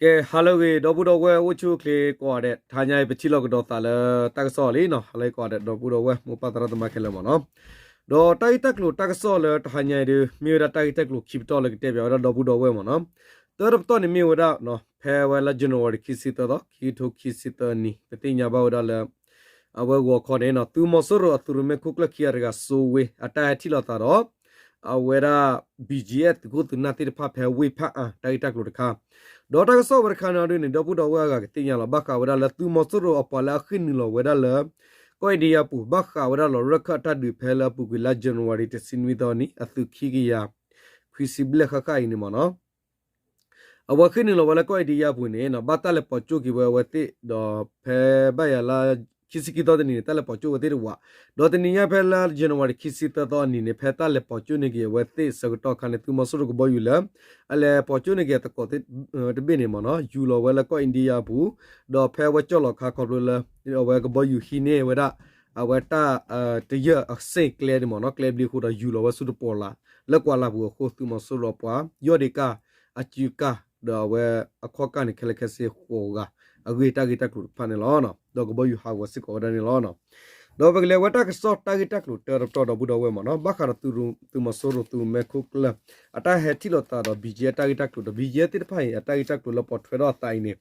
ကဲ ဟါလၢအဂ့ၤ ဒီပုၢ်ဒီဝဲၢ် အိၣ်ဆူၣ်အိၣ်ချ့ကိးဂၤဒဲး, တဟါညါအံၤ ပထံၣ်လိာ်ကဒီးသးလၢတၢ်ကစီၣ်လံနီၤ, ဟါလၢအဂ့ၤကိးဂၤဒဲး ဒီပုၢ်ဒီဝဲၢ် မိၢ်ပၢ်သရၣ်သမါခဲလၢာ်မ့ၢ်နီၤ. ဒီးတၢ်ဂ့ၢ်တၢ်ကျိၤတၢ်ကစီၣ်လၢတဟါညါအံၤဒုး မ့ၢ်ဝဲဒၣ်တၢ်ဂ့ၢ်တၢ်ကျိၤခံပတီၢ်လၢကတဲပၠးဝဲဒၣ်ဒီပုၢ်ဒီဝဲၢ်မ့ၢ်နီၤ. တၢတပတီၢ်န့ၣ်မ့ၢ်ဝဲဒၣ် ဖဲဝဲလါ January ခံဆံသၢသီ ခံကထိခံဆံသၢနံၣ် ပသ့ၣ်ညါဘၣ်ဝဲဒၣ်လၢ အဝဲဂီၤခီန့ၣ်နီၤ သုးမီၤစိရိၤအသုးရိၣ်မဲခိၣ်ကျၢၢ်ခံဂၤတဂၤ စိဝ့ အတၢ်ဟဲထံၣ်လိာ်သးဒီး အဝဲဒၣ် BGF သုးခိၣ်သုးနၢ်သ့ၣ်တဖၣ်ဖဲဝ့ၢ်ဖၣ်အၣ် တၢ်ဂ့ၢ်တၢ်ကျိၤတခါ, ဒီးတၢ်ကစီၣ်ဝဲတခါန့ၣ်ဒုးန့ၣ် ဒီပုၢ်ဒီဝဲၢ်အဂၤကသ့ၣ်ညါလီၤ ဘၣ်ဃးဝဲဒၣ်လၢသုးမီၤစိရိၤအပှၤလၢအဃ့ၢ်နုာ်လီၤဝဲဒၣ်လၢ ကီၢ်အ့ဒံယါပူၤ ဘၣ်ဃးဝဲဒၣ်လီၤရၢၢ်ခၢၣ်အတၢ်ဒုးဖဲလၢအပူၤကွံာ်လါ January တဆံနွံသီနံၤ အသုးခံကယၤ ခွံဆံဘျဲၣ်ဃၣ်ဃၣ်အံၤန့ၣ်မ့ၢ်နီၤ အဝဲဃ့ၢ်နုာ်လီၤဝဲလၢကီၢ်အ့ဒံယါပူၤန့ၣ် ဘၣ်တၢ်လဲၤပိာ်ကၠိက့ၤဝဲအဝဲသ့ၣ် ဒီးဖဲဘၣ်ယၤလါ ခံဆံခံသီတနံၤန့ၣ် တၢ်လဲၤပိာ်ကၠိဝဲသ့ၣ်တဝး, ဒီးတနံၤညါဖဲလါ January ခံဆံသၢသီအနံၤန့ၣ် ဖဲတၢ်လဲၤပိာ်ကၠိန့ၢ်က့ၤအဝဲသ့ၣ်ဆၢကတီၢ်အခါန့ၣ် သုးမီၤစိရိၤကဘီယူၤလၢ အလဲၤပိာ်ကၠိန့ၢ်က့ၤအသကိးတဘ့ၣ်န့ၣ်မ့ၢ်နီၤ ယူၤလီၤဝဲလၢကီၢ်အ့ဒံယါပူၤ, ဒီးဖဲအဝဲကၠီၣ်လီၤခါခီဖျိလၢ အဝဲကဘီယူၤဟံးန့ၢ်ဝဲဒၣ် အဝဲတၢ်တယၢၢ်အစ့ၣ်ကျဲန့ၣ်မ့ၢ်နီၤ ကျဲဘျ့အဃိဒီးယူၤလီၤဝဲဆူတပီၤလၢ် လၢကွၢ်လၢ်ပူၤအဃိ သုးမီၤစိရိၤအပှၤ ယီၢ်ဒ့ကၢ် အစုကၢ် ဒီးအဝဲအခီၣ်ကၢ်န့ၣ် ခဲလၢာ်ခဲဆ့ဃိးဂၤ အဂ့ၢ်တၢ်ဂ့ၢ်တၢ်ကျိၤတဖၣ်န့ၣ်လီၤ. ဒီးကဘီယူၤဟးဂီၤစ့ၢ်ကီးဝဲဒၣ်န့ၣ်လီၤ. ဒီးပကလဲၤဝဲတၢ်ကစီၣ်တၢ်ဂ့ၢ်တၢ်ကျိၤတၢတပတီၢ်ဒီပုၢ်ဒီဝဲၢ်မ့ၢ်နီၤ ဘၣ်ဃးဒီးသုးမီၤစိရိၤသုးရိၣ်မဲခိၣ်ကျၢၢ် အတၢ်ဟဲထံၣ်လိာ်သးဒီး BGF တၢ်ဂ့ၢ်တၢ်ကျိၤဒီး BGF သ့ၣ်တဖၣ်အံၤ အတၢ်ဂ့ၢ်တၢ်ကျိၤလၢပိာ်ထွဲထီၣ်အသးအံၤန့ၣ်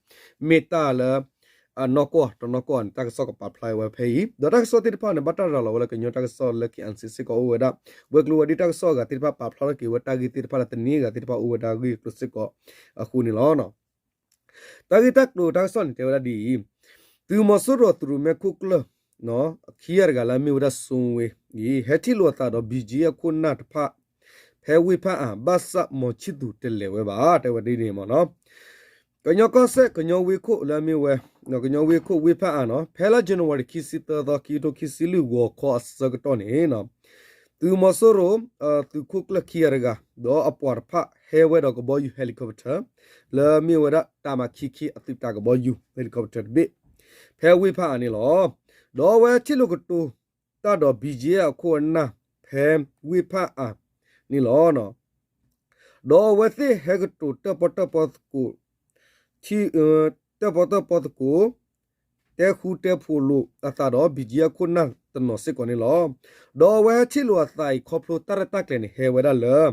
မ့ၢ်တၢ်လၢ အနီၢ်ကီၢ်တနီၢ်ကီၢ်န့ၣ် တၢ်ကစီၣ်ကပာ်ဖျါဝဲဖဲအံၤ ဒီးတၢ်ကစီၣ်သ့ၣ်တဖၣ်န့ၣ် ဘၣ်တၢ်ရၤလီၤဝဲလၢကညီတၢ်ကစီၣ်လၢ KNC စ့ၢ်ကီးအိၣ်ဝဲဒၣ် ဝဲၤကျိၤဝဲၤဒ့တၢ်ကစီၣ်အဂၤသ့ၣ်တဖၣ်ပာ်ဖျါထီၣ်က့ၤဝဲတၢ်ဂ့ၢ်သ့ၣ်တဖၣ်လၢတနံၤအဂၤသ့ၣ်တဖၣ်အိၣ်ဝဲဒၣ်ဂ့ၢ်ကျိၤစ့ၢ်ကီးအဃိန့ၣ်လီၤ. တၢ်ဂ့ၢ်တၢ်ကျိၤတၢ်ကစီၣ်န့ၣ်တဲဝဲဒၣ်ဒ်အံၤ, သုးမီၤစိရိၤသုးရိၣ်မဲခိၣ်ကျၢၢ် ခံဂၤတဂၤလၢအမ့ၢ်ဝဲဒၣ်စိဝ့အံၤ ဟဲထံၣ်လိာ်အသးဒီး BGF ခိၣ်နၢ်တဖၣ် ဖဲဝ့ၢ်ဖၣ်အၣ် ဘၣ်ဆၣ်မီၤဆံၣ်သူးတလဲၤဝဲဘၣ် တဲဝဲဒ်န့ၣ်မ့ၢ်နီၤ ကညီကီၢ်စဲၣ် ကညီဝ့ၢ်ခိၣ်လၢအမ့ၢ်ဝဲ ကညီဝ့ၢ်ခိၣ်ဝ့ၢ်ဖၣ်အၣ်နီၤ ဖဲလါ January ခံဆံသၢသီ ခံကထိခံဆံလွံၢ်ဂီၤခီအဆၢကတီၢ်န့ၣ် သုးမီၤစိရိၤ သုးခိၣ်ကျၢၢ်ခံဂၤတဂၤ ဒီးအပှၤတဖၣ်ဟဲဝဲဒီးကဘီယူၤ helicopter လၢမ့ၢ်ဝဲဒၣ်တၢ်မၤခံခံအသုးတၢ်ကဘီယူၤ helicopter တဘ့ၣ် ဖဲဝ့ၢ်ဖၣ်အၣ်န့ၣ်လီၤ. ဒီးအဝဲထံၣ်လိာ်ကတိၤတၢ်ဒီး BGF အခိၣ်အနၢ် ဖဲဝ့ၢ်ဖၣ်အၣ်န့ၣ်လီၤ. ဒီးအဝဲသ့ၣ်ဟဲကတိၤတၢၣ်ပီၣ်တၢၣ်ပီသကိး ထံ တၢၣ်ပီၣ်တၢၣ်ပီသကိး တဲဃူတဲဖိးလိာ်အသးဒီး BGF ခိၣ်နၢ်တနီၤစ့ၢ်ကီးန့ၣ်လီၤ. ဒီးအဝဲထံၣ်လိာ်အသးအံၤခီဖျိတၢ်ရဲၣ်တၢ်ကျဲၤန့ၣ် ဟဲဝဲဒၣ်လၢ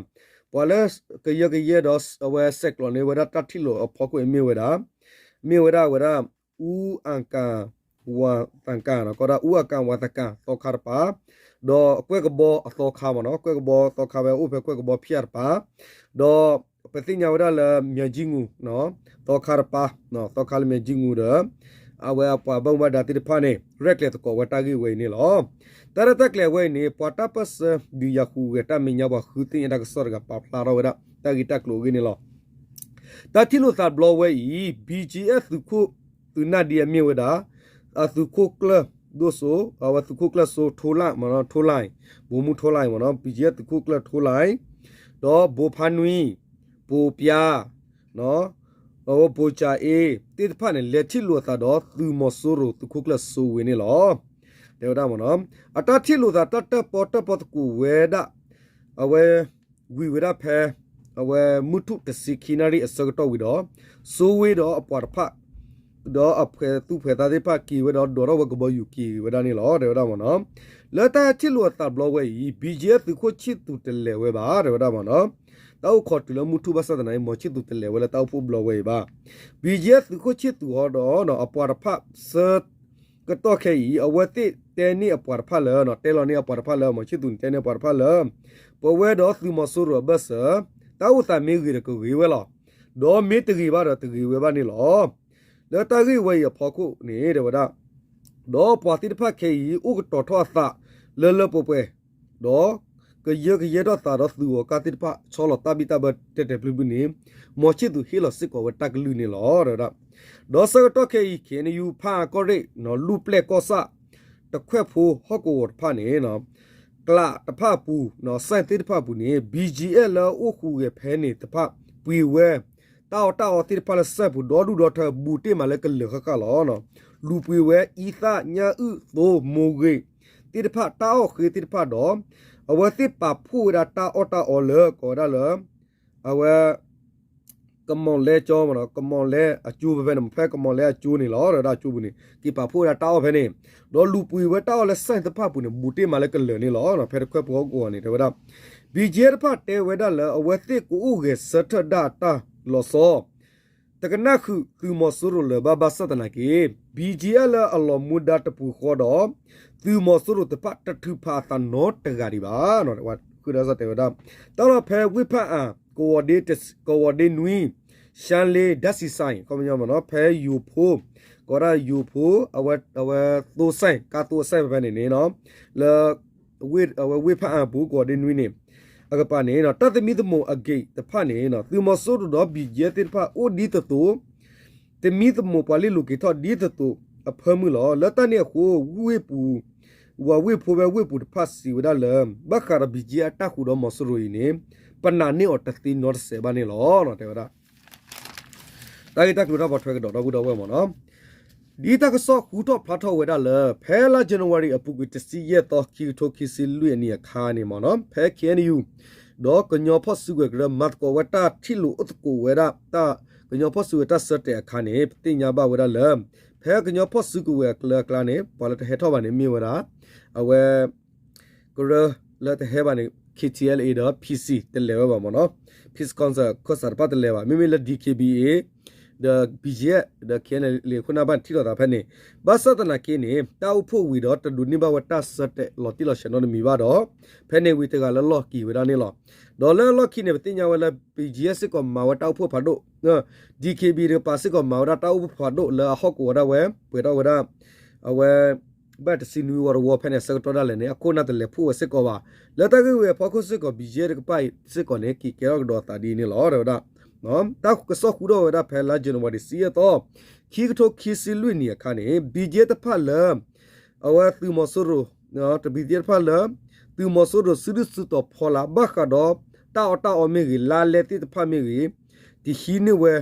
ပှၤလၢကယၢကယဲဒီးအဝဲဆဲးကျိးန့ၢ်ဝဲဒၣ်တၢ်ထံၣ်လိာ်အဖီခိၣ်အံၤမ့ၢ်ဝဲဒၣ် မ့ၢ်ဝဲဒၣ်ဝဲဒၣ် အူအကၣ် ဝၤသၣ်ကၣ် ကီးဒၣ်အူအကၣ်ဝၤသၣ်ကၣ်သီခါတပၤ ဒီးကွဲၢ်ကဘီအသီခါမ့ၢ်နီၤ ကွဲၢ်ကဘီသီခါဝဲအိၣ်ဖဲကွဲၢ်ကဘီဖၠၣ်တပၤ ဒီးပသ့ၣ်ညါဝဲဒၣ်လၢ မၠဲၤကၠံငူ သီခါတပၤ သီခါလၢမၠဲၤကၠံငူဒီး အဝဲအပှၤဘၣ်မူဘၣ်ဒါသ့ၣ်တဖၣ်န့ၣ် ရဲၣ်ကျဲၤသကိးဝဲတၢ်ဂ့ၢ်ဝဲအံၤန့ၣ်လီၤ. တၢ်ရဲၣ်တၢ်ကျဲၤဝဲအံၤန့ၣ် ပှၤတၢ်ပၢၢ်ဆၢဒုးယၤဟူးဂဲၤတၢ်မဲာ်ညါပှၤဃုသ့ၣ်ညါတၢ်ကစီၣ်တဂၤပာ်ဖျါထီၣ်ဝဲဒၣ် တၢ်ဂ့ၢ်တၢ်ကျိၤအဂ့ၢ်န့ၣ်လီၤ. တၢ်ထံၣ်လိာ်သးဘျီဝဲအံၤ BGF သုးခိၣ်သုးနၢ်ဒ်အမ့ၢ်ဝဲဒၣ် အသုးခိၣ်ကျၢၢ်ဒိၣ်စိ အဝဲသုးခိၣ်ကျၢၢ်စိထိလၢ်မ့ၢ်နီၤ ထိလၢ် ဗိုလ်မှူးထိလၢ်မ့ၢ်နီၤ BGF သုးခိၣ်ကျၢၢ်ထိလၢ် ဒီးဘိဖါနွံ ပိာ်ပျါ အဝဲပိာ်ကၠၤအ့ သ့ၣ်တဖၣ်န့ၣ် လဲၤထံၣ်လိာ်အသးဒီးသုးမီၤစိရိၤသုးခိၣ်ကျၢၢ်စိဝ့န့ၣ်လီၤ. တဲဝဲဒၣ်မ့ၢ်နီၤ အတၢ်ထံၣ်လိာ်သးတၢ်တၢၣ်ပီတၢၣ်ပီသကိးဝဲဒၣ် အဝဲ ဝံၤဝဲဒၣ်ဖဲ အဝဲမုၢ်ထူၣ်တဆံခံနၣ်ရံၣ်အဆၢကတီၢ်ဝံၤဒီး စိဝ့ဒီးအပှၤတဖၣ် ဒီးအပှၤသူၣ်ဖှံသးသမူသ့ၣ်တဖၣ်က့ၤဝဲဒီးဒိးထီၣ်ဝဲကဘီယူၤက့ၤဝဲဒၣ်န့ၣ်လီၤ တဲဝဲဒၣ်မ့ၢ်နီၤ လၢတၢ်ဟဲထံၣ်လိာ်အသးဘျီဝဲအံၤ BGF သုးခိၣ်ဆံၣ်သူးတလဲၤဝဲဘၣ် တဲဝဲဒၣ်မ့ၢ်နီၤ တၢ်အိၣ်ခိးတုၤလၢမုၢ်ထူၣ်ဘၣ်ဆၣ်သနာ်က့ မီၤဆံၣ်သူးတလဲၤဝဲလၢတၢ်အိၣ်ဖှိၣ်ဘျီဝဲအံၤဘၣ် BGF သုးခိၣ်ဆံၣ်သူးဟီဒီး အပှၤတဖၣ်ဆၢကတီၢ်ခဲအံၤ အဝဲသ့ၣ်တဲန့ၢ်အပှၤတဖၣ်လၢ တဲလီၤန့ၢ်အပှၤတဖၣ်လၢ မီၤဆံၣ်သူးန့ၣ်တဲန့ၢ်အပှၤတဖၣ်လၢ ပဝဲဒီးသုးမီၤစိရိၤအဘၢၣ်စၢၤ တၢ်အိၣ်သးမ့ၢ်ဂ့ၤဒီးကဂ့ၤဝဲလီၤ. ဒီးမ့ၢ်တဂ့ၤဘၣ်ဒီးတဂ့ၤဝဲဘၣ်န့ၣ်လီၤ. လၢတၢ်ဂ့ၢ်ဝဲအံၤအဖီခိၣ်န့ၣ် တဲဝဲဒၣ် ဒီးပှၤသ့ၣ်တဖၣ်ခဲအံၤ အိၣ်ကတီၤထီၣ်အသးလၢလၢပှဲၤပှဲၤ ဒီးကယၢကယဲထီၣ်သးဒီးသုးဂီၤကၢ်သ့ၣ်တဖၣ် ဆီလီၤတၢ်ဘံၣ်တၢ်ဘၢတဲာ်တဲာ်ဖျုးဖျုးန့ၣ် မီၤဆံၣ်သူးဟ့ၣ်လီၤစ့ၢ်ကီးဝဲတၢ်ကလုၢ်န့ၣ်လီၤ တဲဝဲဒၣ်. ဒီးဆၢကတီၢ်ခဲအံၤ KNU ဖၣ်အၣ်ကီၢ်ရ့ၣ် လူၢ်ပျဲၢ်ကီၢ်ဆၣ် တခွဲးဖိဟီၣ်ကဝီၤတဖၣ်န့ၣ် ကျးတဖၣ်အပူၤ စဲၣ်သ့ၣ်တဖၣ်အပူၤန့ၣ် BGF လၢအအိၣ်ဃုာ်ဂဲၤဖဲန့ၣ်တဖၣ် ပှ့ၤဝဲ တၢ်အီၣ်တၢ်အီသ့ၣ်တဖၣ်လၢစဲၣ်ပူၤ ဒီဒူၣ်ဒီထၢ ဘူးတ့ၢ်မးလၢကလၢၤဃၣ်ဃၣ်လီၤ. လူၤပှ့ၤဝဲ အံသၣ် ညၣ်အုၣ် သိ မိၢ်ဂ့ၤ သ့ၣ်တဖၣ် တၢ်အီၣ်ဃ့သ့ၣ်တဖၣ်ဒီး အဝဲသ့ၣ်ပာ်ဖှိၣ်ဝဲဒၣ်တၢ်အီၣ်တၢ်အီလၢ ကိးဝဲဒၣ်လၢ အဝဲ ကမီၤလဲကၠီမ့ၢ်နီၤ, ကမီၤလဲအကၠိဖဲဖဲန့ၣ် ဖဲကမီၤလဲအကၠိန့ၣ်လီၤ. ဒီးဝဲဒၣ်အကၠိပူၤန့ၣ် က့ၤပာ်ဖှိၣ်ဝဲဒၣ်တၢ်အီၣ်ဖဲန့ၣ်, ဒီးလူၤပှ့ၤဝဲတၢ်အီၣ်လၢ site သ့ၣ်တဖၣ်အပူၤန့ၣ် ဘူးတ့ၢ်မးလၢကလၢာ်န့ၣ်လီၤ. ဖဲတခွဲပူၤဟီၣ်ကဝီၤန့ၣ် တဲဝဲဒၣ် BGF တဖၣ်တဲဝဲဒၣ်လၢ အဝဲသ့ၣ်ကအိၣ်ဂဲၤဆၢထၢၣ်ဒၣ်တၢ်လီၤဆီ တကနၣ်ဃုာ်သုးမီၤစိရိၤလၢၤဘၣ် ဘၣ်ဆၣ်သနာ်က့ BGF လၢအလီၤမူဒါတပူၤဃီဒီး သုးမီၤစိရိၤတဖၣ်တထုးဖးအသးနီတဂၤဒံးဘၣ်. ဃုာ်ဒီးစ့ၢ်တဲဝဲဒၣ် တၢ်လီၢ်ဖဲဝ့ၢ်ဖၣ်အၣ် ကဝီၤဒ့ ကဝီၤဒ့နွံ ရှါလ့ ဓာတ်ဆီဆိုင် ခီပညီမ့ၢ်နီၤ ဖဲယိၤဖိ ကဝီၤဒၣ်ယိၤဖိ အဝဲသိ ဆိုင် ကါသိ ဆိုင် ဖဲဖဲန့ၣ်န့ၣ် လၢ အဝဲဝ့ၢ်ဖၣ်အၣ်ပူၤ ကဝီၤဒ့နွံန့ၣ် အကပၤန့ၣ် တၢ်သမံသမိးအဂ့ၢ်တဖၣ်န့ၣ် သုးမီၤစိရိၤဒီး BGF သ့ၣ်တဖၣ်အိၣ်ဒ်သိးသိး သမံသမိးပှၤလ့ၢ်လိၤက့ၤထီၣ်ဒ်သိးသိးအဖၢမုၢ်လီၤ. လၢတၢ်န့ၣ်အဃိ ဝ့ၢ်ပူၤ ဝ့ၢ်ဖိဖဲဝ့ၢ်ပူၤတဖၣ်စံးဝဲဒၣ်လၢ ဘၣ်ဃးဒီး BGF အတၢ်ဃူဒီးမီၤစိရိၤအံၤန့ၣ် ပနာ်န့ၢ်အီၤတသ့နီတစဲးဘၣ်န့ၣ်လီၤ တဲဝဲဒၣ် တၢ်ဂ့ၢ်တၢ်ကျိၤတၢ်ပိာ်ထွဲကဒီးဒီပုၢ်ဒီဝဲၢ်မ့ၢ်နီၤ ဒ်တၢ်ကစီၣ်ဟူထီၣ်ဖျါထီၣ်ဝဲဒၣ်လၢ ဖဲလါ January အပူၤကွံာ်တဆံယဲၢ်သီ ခံကထိခံဆံလွံၢ်အနံၣ်အခါန့ၣ်မ့ၢ်နီၤ ဖဲ KNU ဒီးကညီဖီၣ်စုကဝဲၤကရၢ မၤသကိးဝဲတၢ်ထံၣ်လိာ်အိၣ်သကိးဝဲဒၣ် တၢ်ကညီဖီၣ်စုကဝဲၤတၢ်ဆၢတဲာ်အခါန့ၣ် ပသ့ၣ်ညါဘၣ်ဝဲဒၣ်လၢ ဖဲကညီဖီၣ်စုကဝဲၤအကျါန့ၣ် ပှၤလၢတဟဲထီၣ်ဘၣ်န့ၣ်မ့ၢ်ဝဲဒၣ် အဝဲ ကရၢလၢတဟဲဘၣ်န့ၣ် KTLA ဒီး PC တလဲၤဝဲဘၣ်မ့ၢ်နီၤ Peace Council ခၢၣ်စးတဖၣ်တလဲၤဘၣ် မ့မ့ၢ်လၢ DKBA ဒီး BGF ဒီး KNLA အဃိန့ၣ်ဘၣ်ထံၣ်လိာ်သးဖဲန့ၣ် ဘၣ်ဆၣ်သနာ်က့န့ၣ် တၢ်အိၣ်ဖှိၣ်ဝံၤဒီးတဒိးန့ၢ်ဘၣ်ဝဲတၢ်ဆၢတဲာ်လီၤတံၢ်လီၤဆဲးနီတမံၤဘၣ်ဒီး ဖဲန့ၣ်ဝံၤတဂၤလၢလီၢ်က့ၤဝဲဒၣ်န့ၣ်လီၤ. ဒီးလၢအလီၢ်ခံန့ၣ် ပသ့ၣ်ညါဝဲလၢ BGF စ့ၢ်ကီးမၤဝဲတၢ်အိၣ်ဖှိၣ်ဖးဒိၣ် DKB တကပၤစ့ၢ်ကီးမၤဝဲဒၣ်တၢ်အိၣ်ဖှိၣ်ဖးဒိၣ်လၢအဟီၣ်ကဝီၤဒၣ်ဝဲ ပှဲၤထီၣ်ဝဲဒၣ် အဝဲ ဘၣ်တဆံနွံဝီတဝီဖဲန့ၣ် အဆၢကတီၢ်ဒၣ်လဲာ်န့ၣ် အခိၣ်နၢ်တလဲၤဖှိၣ်ဝဲစ့ၢ်ကီးဘၣ်. လၢတၢ်ဂ့ၢ်ဝဲအဖီခိၣ်စ့ၢ်ကီး BGF တကပၤအံၤစ့ၢ်ကီးန့ၣ် က့ၤကဲထီၣ်ကဒီးအသးဒ်န့ၣ်လီၤ တဲဝဲဒၣ် တၢ်ကစီၣ်ဃူထီၣ်ဝဲဒၣ်ဖဲလါ January တဆံယဲၢ်သီ ခံကထိခံဆံလွံၢ်နံၣ်အခါန့ၣ် BGF တဖၣ်လၢ အဝဲသုးမီၤစိရိၤ တဘံသ့ၣ်တဖၣ်လၢ သုးမီၤစိရိၤစုဒုၣ်စုတီၤဖီလာ် ဘၣ်ဃးဒီး တၢ်အီၣ်တၢ်အီမ့ၢ်ဂ့ၤ လါလဲသ့ၣ်တဖၣ်မ့ၢ်ဂ့ၤ တဟံးန့ၢ်ဝဲ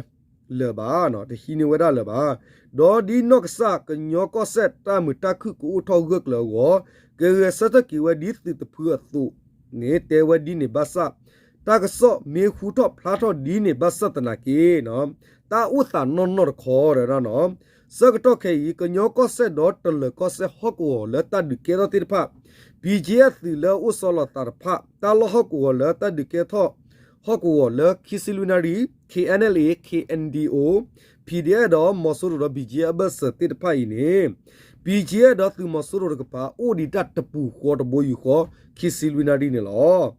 လၢၤဘၣ်, တဟံးန့ၢ်ဝဲဒၣ်လၢၤဘၣ်. ဒီးဒ်နီၢ်ကစၢ်ကညီကီၢ်စဲၣ်တၢ်မုာ်တၢ်ခုၣ်ကအိၣ်ထီၣ်ဂၢၢ်ကျၢၤအဂီၢ် ကဂဲၤဆၢထၢၣ်က့ၤဝဲဒ်သုးတဖုအသိးန့ၣ် တဲဝဲဒ်န့ၣ်ဘၣ်ဆၣ် တၢ်ကစီၣ်မ့ၢ်ဟူထီၣ်ဖျါထီၣ်ဒ်န့ၣ်ဘၣ်ဆၣ်သနာ်က့ တၢ်အိၣ်သးနီၢ်နီၢ်တခီ ဆၢကတီၢ်ခဲအံၤ ကညီကီၢ်စဲၣ်ဒီးတလၢၤကီၢ်စဲၣ်ဟီၣ်ကဝီၤလၢတၢ်ဒုးကဲထီၣ်သ့ၣ်တဖၣ် BGF သုးလၢအအိၣ်ဆီလီၤသးတဖၣ် တၢ်လီၢ်ဟီၣ်ကဝီၤလၢတၢ်ဒုးကဲထီၣ်ဟီၣ်ကဝီၤလၢခံဆံလွံၢ်နၣ်ရံၣ် KNLA KNDO PDF ဒီးမီၤစိရိၤဒီး BGF အဘၢၣ်စၢၤသ့ၣ်တဖၣ်အံၤန့ၣ် BGF ဒီးသုးမီၤစိရိၤတကပၤ အိၣ်ဒံးတၢ်တပူၤဃီတဘိယူၢ်ဃီ ခံဆံလွံၢ်နၣ်ရံၣ်န့ၣ်လီၤ.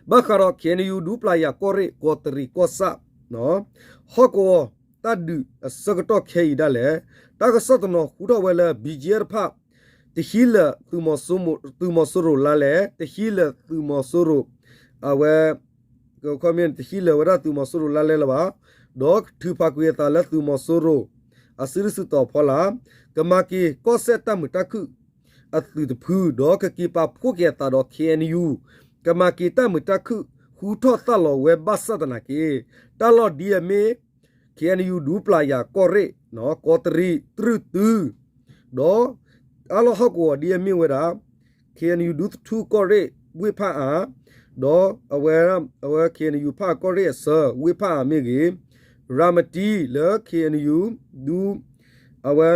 ဘၣ်ဃးဒီး KNU ဒူပျၢ်ယၤကီၢ်ရ့ၣ် ကီးတရံးကီၢ်ဆၣ် ဟီၣ်ကဝီၤတၢ်ဒုးအဆၢကတီၢ်ခဲအံၤဒၣ်လဲာ် တၢ်ကစီၣ်တနီၤဟူထီၣ်ဝဲလၢ BGF တဖၣ် တဟံးလၢာ် သုးမီၤစိရိၤလါလဲ တဟံးလၢာ်သုးမီၤစိရိၤ အဝဲ တဟံးလၢာ်ဝဲဒၣ်သုးမီၤစိရိၤလါလဲလၢၤဘၣ်, ဒီးထုးဖးကွံာ်အသးလၢသုးမီၤစိရိၤ အစုဒုၣ်စုတီၤဖီလာ် ကမၤက့ၤကီၢ်စဲၣ်တၢ်မုာ်တၢ်ခုၣ်အသုးတဖု ဒီးကက့ၤပာ်ဖှိၣ်က့ၤအသးဒီး KNU ကမၤက့ၤတၢ်မုာ်တၢ်ခုၣ် ဟူထီၣ်သၣ်လီၤဝဲဘၣ်ဆၣ်သနာ်က့ တၢ်လီၢ်ဒ်အမ့ၢ် KNU ဒူပျၢ်ယၤကီၢ်ရ့ၣ် ကီးတရံးတြုၢ်တု ဒီး အါလီၢ်ဟီၣ်ကဝီၤဒ်အမ့ၢ်ဝဲဒၣ် KNU ဒူသထူကီၢ်ရ့ၣ် ဝ့ၢ်ဖၣ်အၣ် ဒီးအဝဲ အဝဲ KNU ဖၣ်အၣ်ကီၢ်ရ့ၣ်အဆၢ ဝ့ၢ်ဖၣ်အၣ်မ့ၢ်ဂ့ၤ ရၤမတံလၢ KNU ဒူ အဝဲ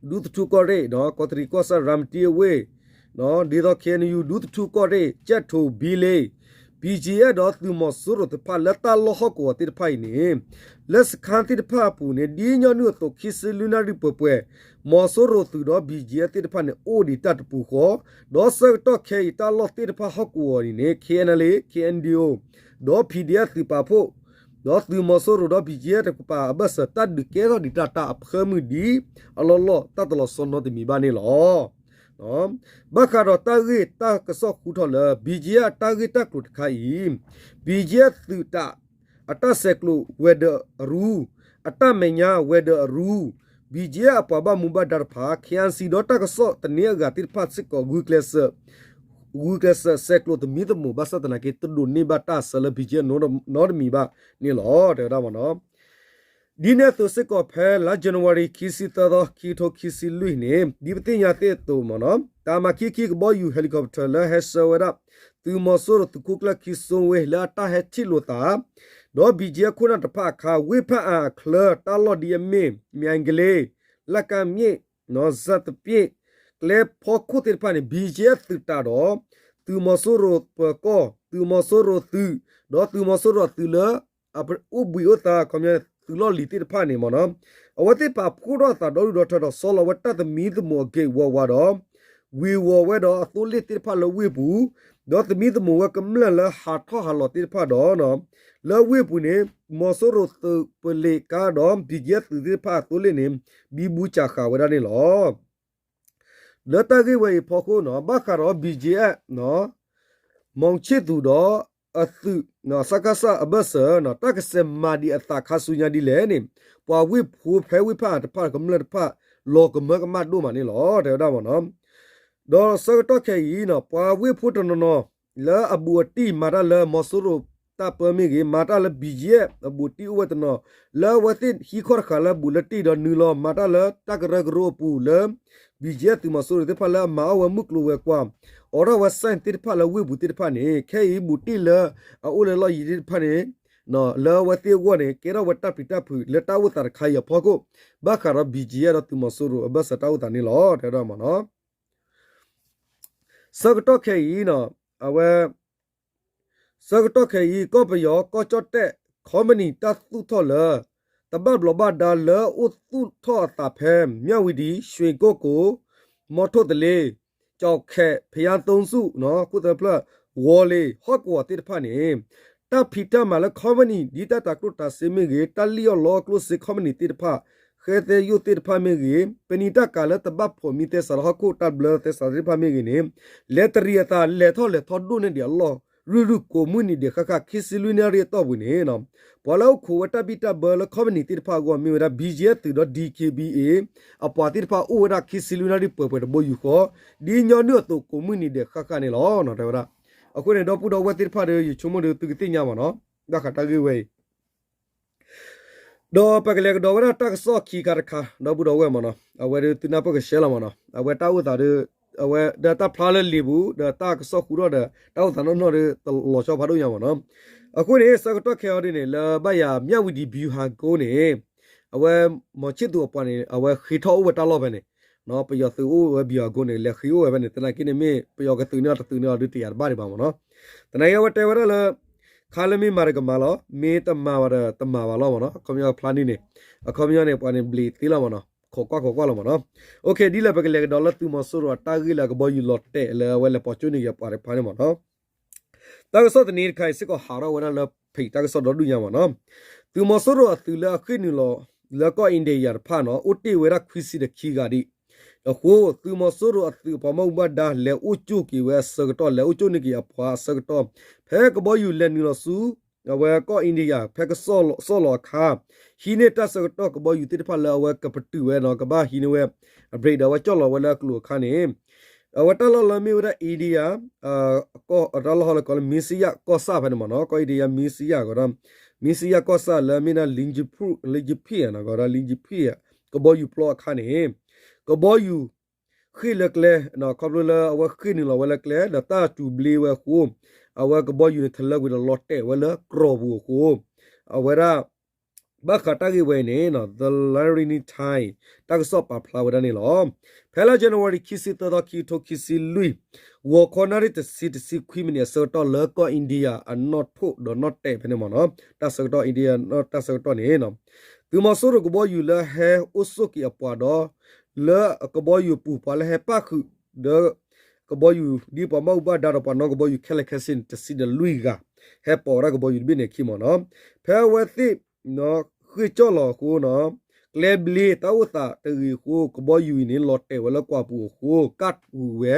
ဒူသထူကီၢ်ရ့ၣ် ကီးတရံးကီၢ်ဆၣ် ရၤမတံအဝ့ၢ် ဒ်သိး KNU ဒူသထူကီၢ်ရ့ၣ် ကၠဲၣ်ထိးဘံလ့ BGF ဒီးသုးမီၤစိရိၤတဖၣ်လၢတၢ်လီၢ်ဟီၣ်ကဝီၤသ့ၣ်တဖၣ်အံၤန့ၣ် လၢစခါသ့ၣ်တဖၣ်အပူၤန့ၣ် ဒ်ညီနုၢ်အသိး ခံဆံလွံၢ်နၣ်ရံၣ်ပှဲၤပှဲၤ မီၤစိရိၤသုးဒီး BGF သ့ၣ်တဖၣ်န့ၣ် အိၣ်ဒံးတၢ်တပူၤဃီ ဒီးဆၢကတီၢ်ခဲအံၤ တၢ်လီၢ်သ့ၣ်တဖၣ်ဟီၣ်ကဝီၤအံၤန့ၣ် KNLA KNDO ဒီး PDF သုးပာ်ဖှိၣ် ဒီးသုးမီၤစိရိၤဒီး BGF တကပၤအဘၢၣ်စၢၤ တၢ်ဒုးကဲထီၣ်ဒံးတၢ်တၢ်အဖၢမုၢ်ဒ်အလီၢ်လီၢ် တၢ်တလီၤဆီနီတမံၤဘၣ်န့ၣ်လီၤ. ဘၣ်ဃးဒီးတၢ်ဂ့ၢ်တၢ်ကစီၣ်ဃူထီၣ်လၢ BGF အတၢ်ဂ့ၢ်တၢ်ကျိၤတခါအံၤ BGF သုးတၢ် အတၢ်ဆဲးကျိးဝဲၤဒၢးအရူ အတၢ်မဲာ်ညါဝဲၤဒၢးအရူ BGF အပှၤဘၣ်မူဘၣ်ဒါတဖၣ် KIC ဒီးတၢ်ကစီၣ်သန့အဂၤသ့ၣ်တဖၣ်စ့ၢ်ကီး ဂုာ်ကျဲးစၢးဆဲးကျိးသမံသမိးဘၣ်ဆၣ်သနာ်က့ တဒိးန့ၢ်ဘၣ်တၢ်အဆၢလၢ BGF နီတမံၤဘၣ်န့ၣ်လီၤ တဲဝဲဒၣ်မ့ၢ်နီၤ. ဒ်န့ၣ်အသိးစ့ၢ်ကီးဖဲလါ January ခံဆံသၢသီ ခံကထိခံဆံလွံၢ်န့ၣ် ဒ်ပသ့ၣ်ညါသ့ၣ်အသိးမ့ၢ်နီၤ တၢ်မၤခံခံကဘီယူၤ helicopter လၢဟဲဆှၢဝဲဒၣ် သုးမီၤစိရိၤသုးခိၣ်ကျၢၢ်ခံစိဝ့ၢ်လၢအတၢ်ဟဲထံၣ်လိာ်သး ဒီး BGF ခိၣ်နၢ်တဖၣ်အခါ ဝ့ၢ်ဖၣ်အၣ်အချၢ တၢ်လီၢ်ဒ်အမ့ၢ် မၠဲကလ့ လၢ်ကၣ်မျ့ၣ် စၣ်သပ့ၣ် ကျဲဖီခိၣ်သ့ၣ်တဖၣ်န့ၣ် BGF သုးတၢ်ဒီး သုးမီၤစိရိၤပၢၤကီၢ် သုးမီၤစိရိၤသုး ဒီးသုးမီၤစိရိၤအသုးလၢ အိၣ်ဘှံးအိၣ်သါ ခီပညီ သုးလီၢ်လံၤသ့ၣ်တဖၣ်န့ၣ်မ့ၢ်နီၤ အဝဲသ့ၣ်တဖၣ်ဖှိၣ်ထီၣ်အသးဒီဒူၣ်ဒီထၢဒီး ဆီလီၤဝဲတၢ်သမံသမိးအက့ၢ်ဝီဝါဒီး ဝ့ၤဝီၤဝဲဒီးအသိလ့ၣ်သ့ၣ်တဖၣ်လၢဝ့ၢ်ပူၤ ဒီးသမံသမိးဝဲကမျၢၢ်လၢဟးထီၣ်ဟးလီၤသ့ၣ်တဖၣ်ဒီး လၢဝ့ၢ်ပူၤန့ၣ် မီၤစိရိၤသုးပလ့းကါဒီး BGF သုးသ့ၣ်တဖၣ်အသိလ့ၣ်န့ၣ် ဘံဘူစၢ်ဃာ်ဝဲဒၣ်န့ၣ်လီၤ. လၢတၢ်ဂ့ၢ်ဝဲအံၤဖီခိၣ်နီၤ ဘၣ်ဃးဒီး BGF မီၤဆ့ၣ်သူးဒီးအသုး စကစ အဘၢၣ်စၢၤ တၢ်ကစဲးမၤဒံးအသးခါဆူညါဒ်လဲၣ်န့ၣ် ပှၤဝ့ၢ်ဖိဖဲဝ့ၢ်ဖၣ်အၣ်တဖၣ်ကမျၢၢ်တဖၣ် လီၤကမၢကမၣ်ဒိၣ်မးန့ၣ်လီၤ တဲဝဲဒၣ်မ့ၢ်နီၤ ဒီးဆၢကတီၢ်ခဲအံၤနီၤ ပှၤဝ့ၢ်ဖိတနီၤနီၤ လၢအဘူးအတံၢ်မၤတၢ်လၢမီၤစိရိၤတၢ်ပၢမ့ၢ်ဂ့ၤ မၤတၢ်လၢ BGF အဘူးအတံၢ်အိၣ်ဝဲတနီၤ လၢအဝဲသ့ၣ်ဟံးခီၣ်တဃာ်လၢဘူးလၢတံၢ်ဒီးနုာ်လီၤမၤတၢ်လၢတၢ်ကရၢကရိအပူၤလၢ BGF သုးမီၤစိရိၤသ့ၣ်တဖၣ်လၢအမၤအီၣ်ဝဲမုၢ်ကျိၤဝဲၤကွာ် အိးထီၣ်ဝဲ sign သ့ၣ်တဖၣ်လၢဝ့ၢ်ပူၤသ့ၣ်တဖၣ်န့ၣ် ခဲအံၤဘူးတံၢ်လၢအအိၣ်လၢလီၢ်ယံၤသ့ၣ်တဖၣ်န့ၣ် လၢအဝဲသ့ၣ်အဂီၢ်န့ၣ် ကဲထီၣ်ဝဲတၢ်ပျံၤတၢ်ဖုးလၢတၢ်အိၣ်သးတခါအံၤအဖီခိၣ် ဘၣ်ဃးဒီး BGF ဒီးသုးမီၤစိရိၤအဘၢၣ်စၢၤတၢ်အိၣ်သးန့ၣ်လီၤ တဲဝဲဒၣ်မ့ၢ်နီၤ ဆၢကတီၢ်ခဲအံၤနီၤ အဝဲ ဆၢကတီၢ်ခဲအံၤ ကီၢ်ပယီၤ ကီၢ်ကၠီၣ်တဲၣ် ခီပနံၣ်တၢ်သူၣ်ထီၣ်လၢ တဘၣ်ဘျီးဘၣ်ဒါလၢအိၣ်သူၣ်ထီၣ်အသးဖဲ မၠၣ်ဝံၤဒံ ရွှေကုက္ကို မီထိၣ်သလ့ ကၠီၣ်ခဲၣ် ဖယါသိဆူၣ် ခိၣ်သၢဖျၢၣ် ဝီၤလ့ၤ ဟီၣ်ကဝီၤသ့ၣ်တဖၣ်န့ၣ် တၢ်ဖံးတၢ်မၤလၢခီပနံၣ် ဒ်တၢ်တၤကျိၣ်တၤစ့မ့ၢ်ဂ့ၤ တၢ်လံၣ်အီၣ်လီအီၣ်ကျိၣ်စ့ခီပနံၣ်သ့ၣ်တဖၣ် ဃဲသဲယိၣ်သ့ၣ်တဖၣ်မ့ၢ်ဂ့ၤ ပနံာ်တၢ်ကၤလၢတဘၣ်ဖိးမံသဲစးဒီးဟီၣ်ခိၣ်တၢ်ဘျၢသဲစးသ့ၣ်တဖၣ်မ့ၢ်ဂ့ၤန့ၣ် လဲၤတရံးအသးလဲၤထီၣ်လဲၤထီၣ်ဒိၣ်န့ၢ်ဒံးအလီၢ် ရုၢ်ရုၢ်ကိးမုၢ်နံၤဒဲးဃၣ်ဃၣ် ခံဆံလွံၢ်နၣ်ရံၣ်အတီၢ်ပူၤန့ၣ် ပှၤလၢအအိၣ်ခိးဝဲတၢ်ဘံၣ်တၢ်ဘၢလၢခီပနံၣ်သ့ၣ်တဖၣ်အဂီၢ်မ့ၢ်ဝဲဒၣ် BGF သုးဒီး DKBA အပှၤသ့ၣ်တဖၣ်အိၣ်ဝဲဒၣ်ခံဆံလွံၢ်နၣ်ရံၣ်ပှဲၤပှဲၤတဘိယူၢ်ဃီ ဒ်ညီနုၢ်အသိးကိးမုၢ်နံၤဒဲးဃၣ်ဃၣ်န့ၣ်လီၤ တဲဝဲဒၣ်. အဃိန့ၣ် ဒီပုၢ်ဒီဝဲၢ်သ့ၣ်တဖၣ်ဒီး ယဆိကမိၣ်ဒီးသုကသ့ၣ်ညါမ့ၢ်နီၤ ဘၣ်ဃးတၢ်ဂ့ၢ်ဝဲအံၤ ဒီးပကလဲၤကဒီးဝဲဒၣ်တၢ်ကစီၣ်ခံခါတခါ ဒီပုၢ်ဒီဝဲၢ်မ့ၢ်နီၤ အဝဲဒီးသုနၢ်ပၢၢ်ကရှဲလီၤမ့ၢ်နီၤ အဝဲတၢ်အိၣ်သးဒီး အဝဲဒီးတၢ်ဖျါလၢလံာ်ပူၤ ဒီးတၢ်ကစီၣ်ဃုထီၣ်ဒီး တၢ်အိၣ်သးနီၢ်နီၢ်ဒီး တလီၤဆီဖးဒိၣ်ညါမ့ၢ်နီၤ. အဃိန့ၣ် ဆၢကတီၢ်ခဲအံၤဒ်န့ၣ် လၢဘၣ်ယၤ မြဝတီဗျူဟာကုန်းန့ၣ် အဝဲ မောင်ချစ်သူ အပှၤန့ၣ် အဝဲဃ့ထီၣ်အိၣ်ဝဲတၢ်လီၢ်ဖဲန့ၣ် ပယီၤသုးအိၣ်ဝဲ ဗျူဟာကုန်းန့ၣ် လဲၤဃ့အိၣ်ဝဲဖဲန့ၣ် သနာ်က့န့ၣ်မ့ၢ် ပယီၤကသုးန့ၢ်အီၤတသုးန့ၢ်အီၤဒုးတယာ်တဘၣ်ဒံးဘၣ်မ့ၢ်နီၤ. သနာ်က့အဝဲတဲဝဲဒၣ်လၢ ခါလၢမ့ၢ်မၤဒီးကမၤလီၤ မ့ၢ်တမၤဘၣ်ဒီးတမၤဘၣ်လီၤမ့ၢ်နီၤ. အခီပညီဖျါန့ၣ်န့ၣ် အခီပညီန့ၣ် ပှၤန့ၣ်ဘျံးသ့လီၤမ့ၢ်နီၤ ခိးကွၢ်ခိးကွၢ်လီၤမ့ၢ်နီၤ. ဒ်လဲၣ်ပကလဲၤကဒီးလၢသုးမီၤစိရိၤအတၢ်ဂ့ၢ်လၢအကဘီယူၤလီၤတဲာ်လၢအဝဲလဲၤပိာ်ကၠိန့ၢ်က့ၤအပှၤတဖၣ်န့ၣ်မ့ၢ်နီၤ. တၢ်ကစီၣ်တနံၤတခါအံၤ စ့ၢ်ကီးဟးထီၣ်ဝဲဒၣ်လၢ page တၢ်ကစီၣ်ဒီဒူၣ်ညါမ့ၢ်နီၤ. သုးမီၤစိရိၤအသုးလၢအဃ့ၢ်နုာ်လီၤ လၢကီၢ် India တဖၣ်နီၤ အိၣ်တ့ၢ်ဝဲဒၣ်ခွံဆံဒီးခံဂၤဒံးအဃိ သုးမီၤစိရိၤအသုးအပှၤဘၣ်မူဘၣ်ဒါ လဲၤအိၣ်ကၠိၣ်က့ၤဝဲအဆၢကတီၢ် လဲၤအိၣ်ကၠိၣ်န့ၢ်က့ၤအပှၤအဆၢကတီၢ် ဖဲကဘီယူၤလဲၤနုာ်လီၤဆူ အဝဲကီၢ် India ဖဲကစီၣ်လီၤအခါ ဟံးန့ၢ်တၢ်ဆၢကတီၢ်ကဘီယူၤသ့ၣ်တဖၣ်လၢအဝဲကပတုာ်ဝဲ ကဘၣ်ဟံးန့ၢ်ဝဲ အ break ဒီးအဝဲကၠီၣ်လီၤဝဲလၢအကျိၤအခါန့ၣ် အဝဲတၢ်လီၢ်လၢမ့ၢ်ဝဲဒၣ် India တၢ်လီၢ်ဟီၣ်လၢကိးလၢ မ့ၣ်စယၣ်ကီၢ်ဆၣ်ဖဲန့ၣ်မ့ၢ်နီၤ ကီၢ် India မ့ၣ်စယၣ်ကီးဒီး မ့ၣ်စယၣ်ကီၢ်ဆၣ်လၢမ့ၢ်ဒၣ် လံၣ်ကၠံဖံၣ် လံၣ်ကၠံဖံၣ် ကီးဒီး လံၣ်ကၠံဖံၣ် ကဘီယူၤပျီအခါန့ၣ် ကဘီယူၤ ဃ့ၢ်လၢကျဲ ခီဖျိလၢအဝဲဃ့ၢ်နုာ်လီၤဝဲလၢကျဲ ဒီးတၢ်စူၤဘျ့ဝဲအဃိ အဝဲကဘီယူၤန့ၣ် ထလၢကွံာ်ဒီးလီၤတဲာ်ဝဲလၢကြီပူၤအဃိ အဝဲဒၣ် ဘၣ်ဃးတၢ်ဂ့ၢ်ဝဲအံၤန့ၣ် The Lanrini Times တၢ်ကစီၣ်ပာ်ဖျါဝဲဒၣ်န့ၣ်လီၤ. ဖဲလါ January ခံဆံသၢသီ ခံကထိခံဆံလွံၢ် ဂီၤခီနၣ်ရံၣ်တဆံ တဆံခွံမံးနံးအဆၢကတီၢ်လၢကီၢ် India အနီၣ်ထိၣ်ဒီးနီၣ်တဲာ်ဖဲန့ၣ်မ့ၢ်နီၤ တၢ်ဆၢကတီၢ် India တၢ်ဆၢကတီၢ်န့ၣ် သုးမီၤစိရိၤကဘီယူၤလၢဟဲအိၣ်ဆိးက့ၤအပှၤဒီး လၢကဘီယူၤအပူၤပှၤလၢဟဲပၣ်ဃုာ် ဒီး ကဘီယူၤဒ်ပှၤဘၣ်မူဘၣ်ဒါဒီးပှၤနီၣ်ကဘီယူၤခဲလၢာ်ခဲဆ့န့ၣ် တဆံဒီးလွံၢ်ဂၤ ဟဲပိာ်ဝဲဒၣ်ကဘီယူၤတဘ့ၣ်န့ၣ်အခံမ့ၢ်နီၤ. ဖဲအဝဲသ့ၣ် ဃ့ၢ်ကၠီၣ်လီၤအဃိနီၤ ကျဲဘျ့တၢ်အိၣ်သးတဂ့ၤအဃိ ကဘီယူၤအံၤန့ၣ် လီၤတဲာ်ဝဲလၢကြီပူၤအဃိ ကၣ်ဝံၤဝဲ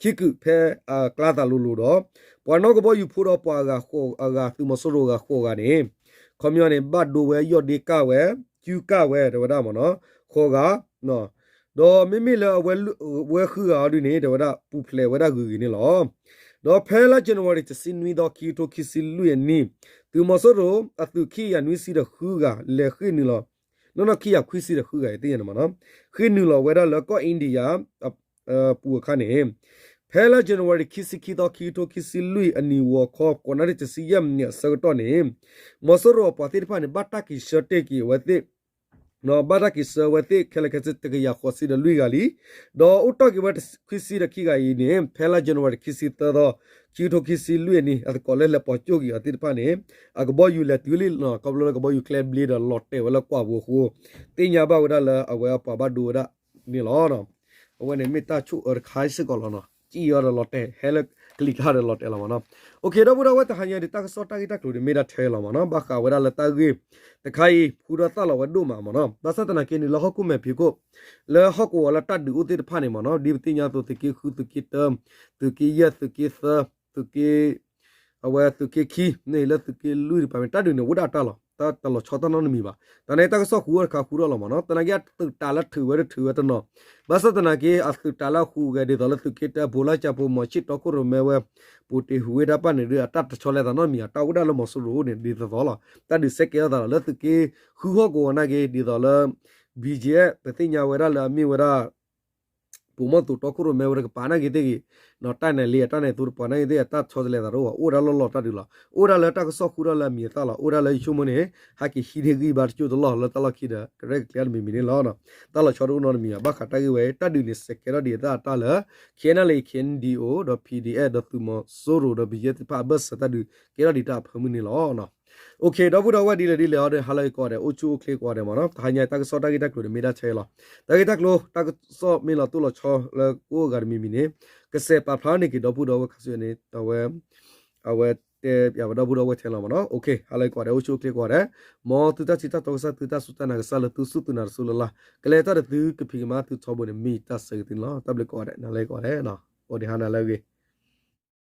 ခံကုာ်ဖဲအကျါသးလိၤလိၤဒီး ပှၤနီၣ်ကဘီယူၤဖိဒီးပှၤအဂၤဃိးအဂၤ သုးမီၤစိရိၤအဂၤဃိးဂၤန့ၣ် ခီပညီန့ၣ် ဘၣ်ဒိဝဲယီၢ်ဒ့ကၣ်ဝဲ ကၠူကၣ်ဝဲ တဲဝဲဒၣ်မ့ၢ်နီၤ ဃိးဂၤ ဒီးမ့မ့ၢ်လၢအဝဲဃုဂၤအီၤဒုန့ၣ် တဲဝဲဒၣ် ပူၤဖျဲးဝဲဒၣ်ဂုၤဂ့ၤန့ၣ်လီၤ. ဒီးဖဲလါ January တဆံနွံသီ ခံကထိခံဆံလွံၢ်အနံၣ် သုးမီၤစိရိၤအသုးခံကယၤနွံဆံဒီးဃုဂၤ လဲၤဃ့ၢ်နုာ်လီၤ နီၢ်နီၢ်ခံကယၤခွံဆံဒီးဃုဂၤ သ့ၣ်ညါန့ၣ်မ့ၢ်နီၤ ဃ့ၢ်နုာ်လီၤဝဲဒၣ်လၢကီၢ် India ပူၤအခါန့ၣ် ဖဲလၢ January ခံဆံခံသီ ခံကထိခံဆံလွံၢ်အနံၤ ဂီၤခီ ကိးနၣ်ရံၣ်တဆံယဲၢ်မံးနံးအဆၢကတီၢ်န့ၣ် မီၤစိရိၤအပှၤသ့ၣ်တဖၣ်န့ၣ် ဘၣ်တၢ်က့ၤဆှၢတ့ၢ်က့ၤအဝဲသ့ၣ် ဘၣ်တၢ်က့ၤဆှၢဝဲသ့ၣ် ခဲလၢာ်ခဲဆ့ တကယၤဃိးဆံဒီးလွံၢ်ဂၤလံ. ဒီးအိၣ်တ့ၢ်က့ၤဝဲခွံဆံဒီးခံဂၤအံၤန့ၣ် ဖဲလါ January ခံဆံသၢသီ ခံကထိခံဆံလွံၢ်အနံၤ အသကိးလၢလဲၤပိာ်ကၠိက့ၤအီၤသ့ၣ်တဖၣ်န့ၣ် အကဘီယူၤလဲၤတုၤလံလီၤ. ခီဖျိလၢကဘီယူၤကျဲဘျ့ဒီးလီၤတဲာ်ဝဲလၢကွၢ်ပူၤအဃိ သ့ၣ်ညါဘၣ်ဝဲဒၣ်လၢအဝဲအပှၤဘၣ်ဒိဝဲဒၣ်န့ၣ်လီၤ. အဝဲန့ၣ်မ့ၢ်တၢ်ဆိၣ်အၢတခါစ့ၢ်ကီးလီၤနီၤ. ကံၣ်အီၤဒီးလီၤတဲာ် ဟဲလၢကလံၤကျါဒီးလီၤတဲာ်လီၤမ့ၢ်နီၤ. အိၣ်ခ့ ဒီပုၢ်ဒီဝဲၢ် တဟါညါဒ်တၢ်ကစီၣ်တၢ်ဂ့ၢ်တၢ်ကျိၤန့ၣ် မ့ၢ်ဒၣ်ထဲလီၤမ့ၢ်နီၤ. ဘၣ်ဃးဝဲဒၣ်လၢတၢ်ဂ့ၢ်တခါအံၤ ဟူဒီးသၣ်လီၤဝဲဒိၣ်မးမ့ၢ်နီၤ. ဘၣ်ဆၣ်သနာ်က့န့ၣ် လၢဟီၣ်ခိၣ်မဲာ်ဖံးခိၣ် လၢဟီၣ်ကဝီၤလၢတၢ်ဒုးအိၣ်သ့ၣ်တဖၣ်န့ၣ်မ့ၢ်နီၤ ဒ်ပသ့ၣ်ညါအသိး သုးက့ဃု သုးက့တၢ သုးက့ယဲၢ် သုးက့သၢ သုးက့ အဝဲသုးက့ခံ န့ၣ်လၢသုးက့လွံၢ်တပၤမ့ၢ် တၢ်ဒုးန့ၣ် အိၣ်ဒၣ်တၢ်လီၤ. တၢ်တလီၤဆီတၢ်နီတမံၤဘၣ်. တၢ်န့ၣ်တၢ်ကစီၣ်ဃုအီၤတခါဃုထီၣ်လီၤမ့ၢ်နီၤ. သနာ်က့အသုးတးလၢထုးဝဲတထုးဝဲတနီၤ ဘၣ်ဆၣ်သနာ်က့ အသုးတးလၢအဟူးဂဲၤဒ်သိးလၢသုးက့တၢ ဘိလၣ်ကၠၢ်ဖိ မီၤဆံၣ် တီခိၣ်ရိၣ်မဲဝဲ ပူၤတ့ၢ်ဟူးဝဲတၢ်ပၣ်န့ၣ်ဒီး အတၢ်တဆီလဲသးနီတမံၤ အတၢ်အိၣ်ဒၣ်လၢမီၤစိရိၤန့ၣ် ဒ်သိးသိးလီၤ. တၢ်ဒုးစဲကဲထီၣ်သးလီၤ လၢသုးက့ဃုဟီၣ်ကဝီၤနာ်က့ ဒ်သိးလၢ ဘံၣ်ကၠံၣ်အဲၣ် ပသ့ၣ်ညါဝဲဒၣ်လၢအမ့ၢ်ဝဲဒၣ် ပိာ်မီၣ်သိး တီခိၣ်ရိၣ်မဲဝဲတကပၤနာ်က့သ့ၣ်ဂ့ၤ တၢ်နဲၣ်လံ အတၢ်နဲၣ်သိးတပၤနာ်က့သ့ၣ် အတၢ်ဆီတလဲသးတအိၣ်ဘၣ် အိၣ်ဒၣ်လီၢ်လီၢ်တၢ်ဒုးလီၤ. အိၣ်ဒၣ်လၢတၢ်ကစီၣ်ဃုထီၣ်လၢအမံၤအသၣ်လီၤ. အိၣ်ဒၣ်လၢယဆိကမိၣ်န့ၣ် ဟဲက့ၤဟံးန့ၢ်ဂံၢ်ဘါတစိၢ်တလီၢ်လၢတၢ်လီၢ်ခံဒီး ကရဲၣ်ကကျဲတမံၤမံၤန့ၣ်လီၤ. တၢ်လီၤဆီတအိၣ်နီတမံၤဘၣ်. ဘၣ်ဃးတၢ်ဂ့ၢ်ဝဲ တၢ်ဒုးန့ၣ် စဲးကဲထီၣ်ဒံးအသးအတၢ်လၢ K N L A K N D O ဒီး P D F ဒီးသုးမီၤစိရိၤဒီး ဘံၣ်ကၠံၣ်အဲၣ်သ့ၣ်တဖၣ်အဘၢၣ်စၢၤတၢ်ဒုးကဲထီၣ်ဒံးတၢ်အဖၢမုၢ်န့ၣ်လီၤ. အိၣ်ခ့ ဒီပုၢ်ဒီဝဲၢ် ဒ်လဲၣ်ဒ်လဲၣ်အီၤဒီး ဟါလၢအဂ့ၤကိးဂၤဒဲး အိၣ်ဆူၣ်အိၣ်ချ့ကိးဂၤဒဲးမ့ၢ်နီၤ. တဟါညါတၢ်ကစီၣ်တၢ်ဂ့ၢ်တၢ်ကျိၤန့ၣ် မ့ၢ်ဒၣ်ထဲလီၤ. တၢ်ဂ့ၢ်တၢ်ကျိၤ တၢ်ကစီၣ်မ့ၢ်လီၤတိၢ်လီၤဆီလၢကိးဂၤတမံၤမံၤန့ၣ် ကစဲးပာ်ဖျါန့ၢ်က့ၤဒီပုၢ်ဒီဝဲၢ်ခါဆူန့ၣ် အဝဲ အဝဲတဲပၠးဝဲဒီပုၢ်ဒီဝဲၢ်ထဲလီၤမ့ၢ်နီၤ. အိၣ်ခ့ ဟါလၢအဂ့ၤကိးဂၤဒဲး အိၣ်ဆူၣ်အိၣ်ချ့ကိးဂၤဒဲး မ်သုတၢ်ထံၣ်တၢ်တီကစၢ် သုတၢ်စူၢ်တၢ်နာ်ကစၢ်လၢသုစူၢ်သုနာ်တစိၢ်လၢ်လၢ် ကလဲၤတၢ်ဒီးသုကဖံးကမၤသုထီဘိန့ၣ် မ့ၢ်ယတၢ်ဆၢဂ့ၤသုန့ၣ်လီၤ. တၢ်ဘျုးကိးဂၤဒဲး နၤလၢကိးဂၤဒဲး အိၣ်ဒံးဟါနၤလၢအဂ့ၤ